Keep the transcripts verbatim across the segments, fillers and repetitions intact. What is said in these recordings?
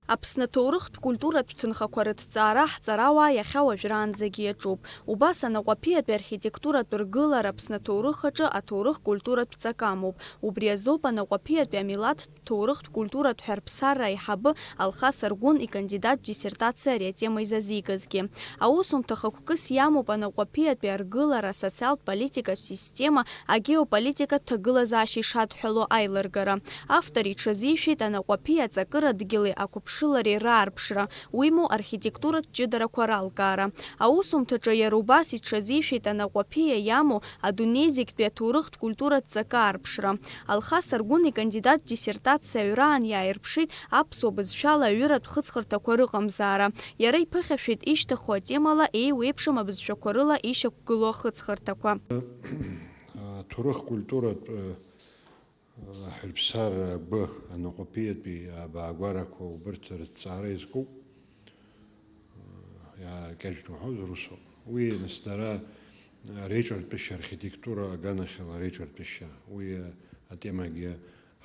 Аԥсны аҭоурыхтә культуратә ҭынхақәа рыҭҵаара ҳҵарауаа иахьа уажәраанӡагьы иаҿуп. Убас Анаҟәаԥиатәи архитектуратә ргылара Аԥсны аҭоурых аҿы аҭоурых культуратә ҵак амоуп. Убри азоуп Анаҟәаԥиатәи амилаҭтә ҭоурыхтә культуратә ҳәарԥсарра аиҳабы Алхас Аргәын икандидаттә диссертациа ари атема изазигазгьы. Аусумҭа хықәкыс иамоуп Анаҟәаԥиатәи аргылара, асоциалтә политикатә система, агеополитикатә ҭагылазаашьа ишадҳәало аилыргара. Автор иҽазишәеит Анаҟәаԥиа аҵакыра дгьыли ақәыԥшылареи раарԥшра, уимоу архитектуратә ҷыдарақәа ралкаара. Аусумҭаҿы иара убас иҽазишәеит Анаҟәаԥиа иамоу адунеи зегьтәи аҭоурыхтә культуратә ҵакы аарԥшра. Алхас Аргәын икандидаттә диссертациа аҩраан иааирԥшит аԥсуа бызшәала аҩыратә хыҵхырҭақәа рыҟамзаара. Иара иԥыхьашәеит ишьҭыху атемала еиуеиԥшым абызшәақәа рыла ишьақәгылоу ахыҵхырҭақәа. Аҭоурых культуратә, э, ҳәырԥсар агәы анаҟәаԥиатәи абаагәарақәа убырҭ рыҭҵаара иазкуп. Иаакьаҿны уҳәозар усоуп. Уи, нас, дара реиҿартәышьа, архитектура аганахьала реиҿартәышьа, уи атемагьы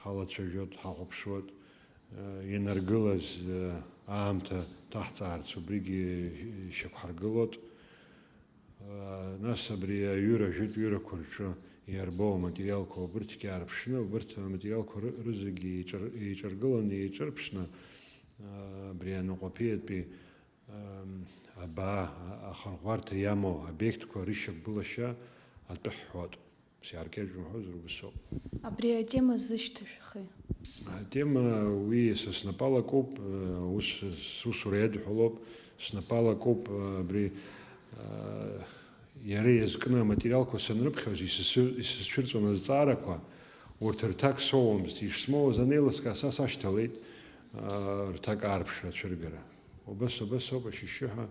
ҳалацәажәоит, ҳахәаԥшуеит. Ианаргылаз аамҭа ҭаҳҵаарц убригьы шьақәҳаргылоит. Нас абри аҩыра, жәытә ҩырақәа рҿы иарбоу аматериалқәа убырҭгьы аарԥшны, убырҭ аматериалқәа ры-, рызегьы еиҿыр-, еиҿыргыланы, еиҿырԥшны, абри анаҟәаԥиатәи, абаа, ахырӷәӷәарҭа иамоу обиектқәа рышьақәгылашьа атәы ҳҳәоит. Сиаркьаҿ умҳәозар, убыс ауп. Абри атема зышьҭашәахеи? Атема уи са снапала акоуп, ус, сусура иадҳәалоуп, снапала акоуп, абри, а, иара иазкны аматериалқәа санрыԥхьоз, исызцәыр-, исызцәырҵуан азҵаарақәа, урҭ рҭак соуамызт, ишсмоуаз анеилыскаа, са сашьҭалеит, а, рҭак аарԥшра, ацәыргара. Убас, убас ауп ашьшьыҳәа,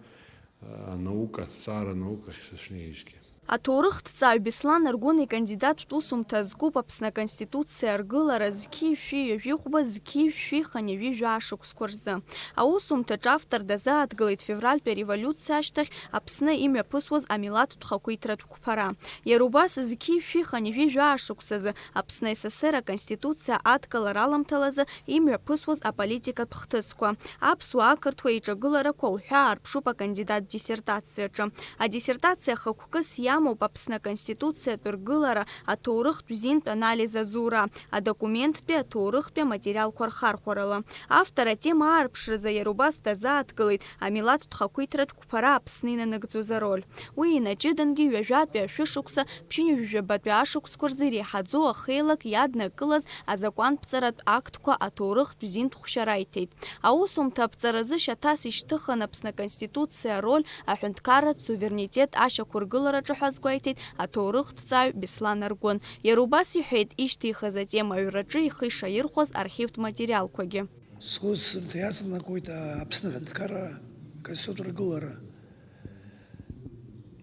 а, анаука, аҭҵаара анаукахь сышнеизгьы. Аҭоурыхҭҵааҩ Беслан Аргәын икандидаттә усумҭа зкуп Аԥсны Аконституциа аргылара зқьи жәшәи ҩажәи хәба, зқьи жәшәи хынҩажәи жәаа шықәсқәа рзы. Аусумҭаҿ автор дазааҭгылеит февральтәи ареволиуциа ашьҭахь Аԥсны имҩаԥысуаз амилаҭтә хақәиҭратә қәԥара. Иара убас зқьи жәшәи хынҩажәи жәаа шықәсазы Аԥсны СССР Аконституциа адкылара аламҭалазы имҩаԥысуаз аполитикатә хҭысқәа, аԥсуа-ақырҭуа еиҿагыларақәа уҳәа аарԥшуп акандидат диссертациаҿы. Адиссертациа хықәкыс иамоуп Аԥсны Аконституциатә ргылара аҭоурыхтә зинтә анализ азура, адокументтәи аҭоурыхтәи аматериалқәа рхархәарала. Автор атема аарԥшразы иара убас дазааҭгылеит амилаҭтә хақәиҭратә қәԥара Аԥсны инанагӡоз ароль. Уи инаҷыдангьы ҩажәатәи ашәышықәса, ԥшьынҩажәи жәабатәи ашықәсқәа рзы иреиҳаӡоу ахеилак иаднакылаз азакәанԥҵаратә актқәа аҭоурыхтә зинтә хәшьара иҭеит. Аусумҭа аԥҵаразы шьаҭас ишьҭыхын Аԥсны Аконституциа ароль аҳәынҭқарратә суверенитет ашьақәыргылараҿы ҳәа азгәеиҭеит аҭоурыхҭҵааҩ Беслан Аргәын. Иара убас иҳәеит ишьҭихыз атема аҩраҿы ихы ишаирхәаз архивтә материалқәагьы. Сусумҭа иаҵанакуеит Аԥсны аҳәынҭқарра Конституциатә ргылара.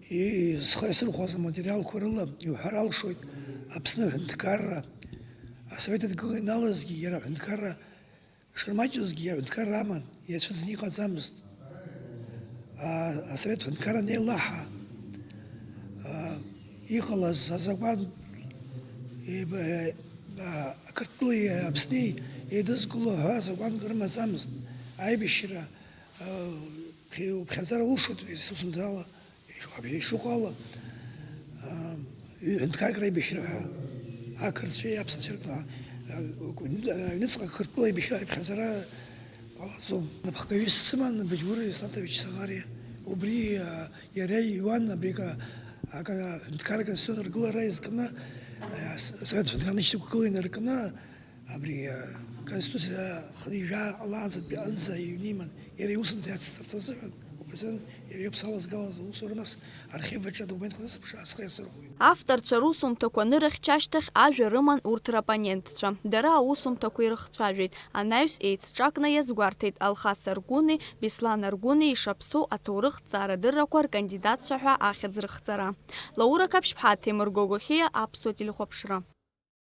И-, схы иасырхәаз аматериалқәа рыла иуҳәар алшоит, Аԥсны аҳәынҭқарра Асовет Адгыла ианалазгьы иара аҳәынҭқарра шырмаҷызгьы аҳәынҭқарра аман, иацәыӡны иҟаӡамызт. А, Асовет ҳәынҭқарра анеилаҳа, а, иҟалаз азакәан, еиб-, а, Қырҭтәылеи Аԥсни еидызкыло ҳәа азакәанк рымаӡамызт. Аибашьра, а, хи-, уԥхьаӡара улшоит, ус усумҭала ишыҟ-, ишыҟало ала, а, ҩынтәгак реибашьра ҳәа, ақырҭцәеи аԥсацәеи ртәы, а, аҩныҵҟа Қырҭтәыла аибашьра аиԥхьаӡара ҟалаӡом. Напхгаҩыс дсыман Баџьур Иснаҭович Саӷариа. Убри, а, иара иҩуан абри ка-, ака-, аҳәынҭқарра аконституцион ргылара иазкны, а, с-, асовет ҳәынҭқарра анышьақәгыла инаркны, Абри, а, Конституциа хынҩажәа ҟалаанӡатәи аҟынӡа иҩниман, иара иусумҭа иацҵарц азыҳәан, убри азын иара иоуп салазгалаз аусура, нас архив аҿы адокументқәа насыԥшаа схы иасырхәеит. Авторцәа русумҭақәа анырыхьча ашьҭахь ажәа рыман урҭ раппонентцәа. Дара аусумҭақәа ирыхцәажәеит, анаҩс еицҿакны иазгәарҭеит Алхас Аргәыни Беслан Аргәыни ишаԥсоу аҭоурыхҭҵаарадыррақәа ркандидатцәа ҳәа ахьӡ рыхҵара. Лаура Қаԥшьԥҳа, Ҭемыр Гогохиа, Аԥсуа телехәаԥшра.